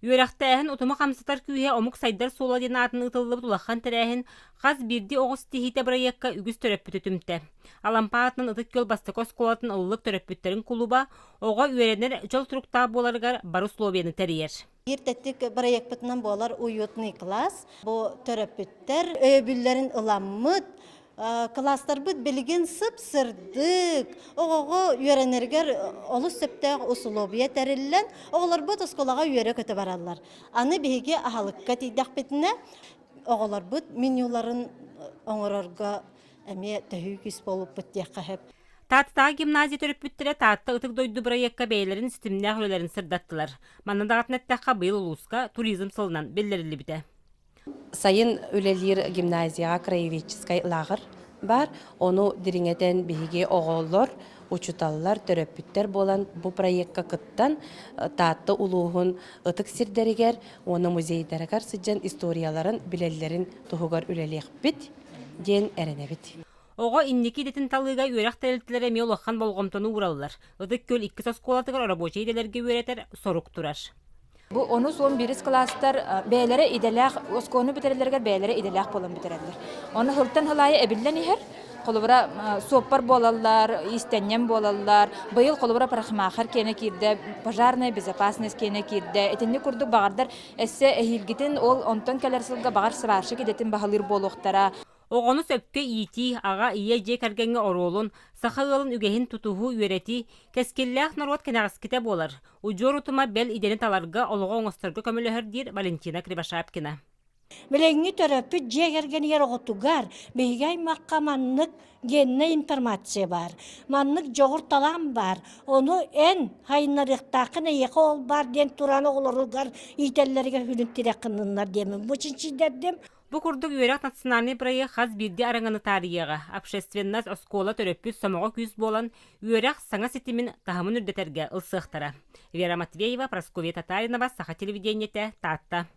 Үөрэхтээһин утума хамсатар күүһэ омук сайдар суола диэн аатын ыытыллыбыт улахан тэрээһин хас биирдии оҕо ситиһиитэ бырайыакка үгүс төрөппүтү түмтэ. Алампа аатынан Ытык Күөл бастакы оскуолатын ыллык төрөппүттэрин кулуба оҕо үөрэнэр дьол туруктаах буоларыгар бары условияны тэрийэр. Биир тэттик бырайыакпытынан буолар уютный класс. Бу төрөппүттэр өйөбүллэрин ыламмыт Кылаастарбыт билигин сып-сырдык, оҕоҕо үөрэнэригэр олус сөптөөх усулуобуйа тэриллэн, оҕолорбут оскуолаҕа үөрэ-көтө бараллар. Аны биһиги аһылыкка тиийдэхпитинэ, оҕолорбут менюларын оҥорорго эмиэ төһүү күүс буолбуппут диэххэ сөп. Тааттатааҕы гимназия төрөппүттэрэ Таатта ытык дойду бырайыакка бэйэлэрин ситимнээх үлэлэрин сырдаттылар. Манна даҕатан эттэххэ, быйыл улууска туризм сылынан биллэриллибитэ. Сайын үлэлиир гимназияҕа краеведческай лааҕыр баар. Ону дириҥэтэн биһиги оҕолор, учууталлар, төрөппүттэр буолан бу проекка кыттан Таатта улууһун ытык сирдэригэр уонна музейдарыгар сылдьан историяларын билэллэрин туһугар үлэлиэхпит диэн эрэнэбит. Оҕо инники идэтин талыыга үөрэх тэрилтэлэрэ эмиэ улахан болҕомтону уураллар. Ытык Күөл иккис оскуолатыгар рабочай идэлэргэ үөрэтэр сорук турар. Бу онус уон биирис кылаастар бэйэлэрэ идэлээх, оскуоланы бүтэрэллэригэр бэйэлэрэ идэлээх буолан бүтэрэллэр. Ону сылтан сыл аайы эбиллэн иһэр. Холобура, суоппар буолаллар, иистэнньэҥ буолаллар. Быйыл холобура парикмахер киэнэ киирдэ, пожарная безопасность киэнэ киирдэ. Итинник курдук баҕардар эссе эһиилгитин ол онтон кэлэр сылга баҕар сварщик идэтин баһылыыр буолуохтара. Оҕону сөпкө иитии, аҕа, ийэ дьиэ кэргэҥҥэ оруолун, саха ыалын үгэһин тутуһуу, үөрэтии, кэскиллээх норуот кэнэҕэскитэ буолар. Удьуор утума бэл идэни таларга, олоҕу оҥосторго көмөлөһөр диир Валентина Кривошапкина. Билиҥҥи төрөппүт дьиэ кэргэнигэр оҕотугар биһиги аймахха маннык геннай информация баар, маннык дьоҕур талаан баар, ону эн хайыннарыахтааххын эйиэхэ ол баар диэн туран оҕолоругар иитэллэригэр хүнүн тирэххинныннар диэмин бу чинчийдэрдим. Бу курдук үөрэх национальнай бырайыак хас биирдии араҥаны таарыйыаҕа, общественность, оскуола, төрөппүт сомоҕо күүс буолан, үөрэх саҥа ситимин таһымын үрдэтэргэ ылсыахтара. Вера Матвеева, Прасковья Татаринова, Саха телевидениетэ, Таатта.